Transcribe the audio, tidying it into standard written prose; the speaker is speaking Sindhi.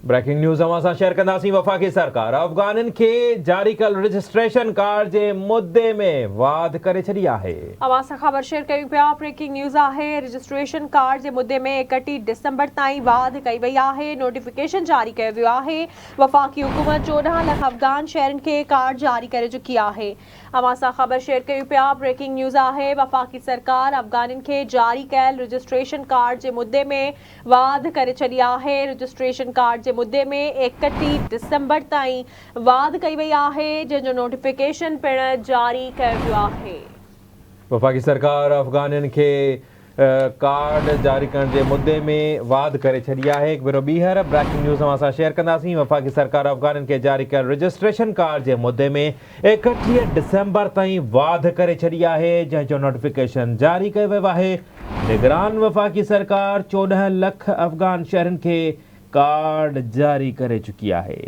بريڪنگ نيوز اوهان سان شيئر ڪنداسين وفاقي سرڪار افغانين کي جاري ڪيل رجسٽريشن ڪارڊ جي مدي ۾ واڌ ڪري ڇڏي آهي. اوهان سان خبر شيئر ڪيون پيا بريڪنگ نيوز آهي رجسٽريشن ڪارڊ جي مدي ۾ 31 ڊسمبر تائين واڌ ڪئي وئي آهي نوٽيفڪيشن جاري ڪيو ويو آهي وفاقي حڪومت 14 لک افغان شهرين کي ڪارڊ جاري ڪري چڪي آهي اوهان سان خبر شيئر ڪيون پيا بريڪنگ نيوز آهي وفاقي سرڪار افغانين کي جاري ڪيل رجسٽريشن ڪارڊ جي مدي ۾ واڌ ڪري ڇڏي آهي رجسٽريشن ڪارڊ جي مدي ۾ 31 ڊسمبر تائين واڌ ڪئي وئي آهي جنهن جو نوٽيفڪيشن پڻ جاري ڪيو ويو آهي. وفاقي سرڪار افغانين کي ڪارڊ جاري ڪرڻ جي مدي ۾ واڌ ڪري ڇڏي آهي. هڪ ڀيرو ٻيهر بريڪنگ نيوز اوهان سان شيئر ڪنداسين. وفاقي سرڪار افغانين کي جاري ڪيل رجسٽريشن ڪارڊ جي مدي ۾ 31 ڊسمبر تائين واڌ ڪري ڇڏي آهي جنهن جو نوٽيفڪيشن جاري ڪيو ويو آهي. نگران وفاقي سرڪار 14 لک افغان شهرين کي ڪارڊ جاري ڪري چڪي آهي.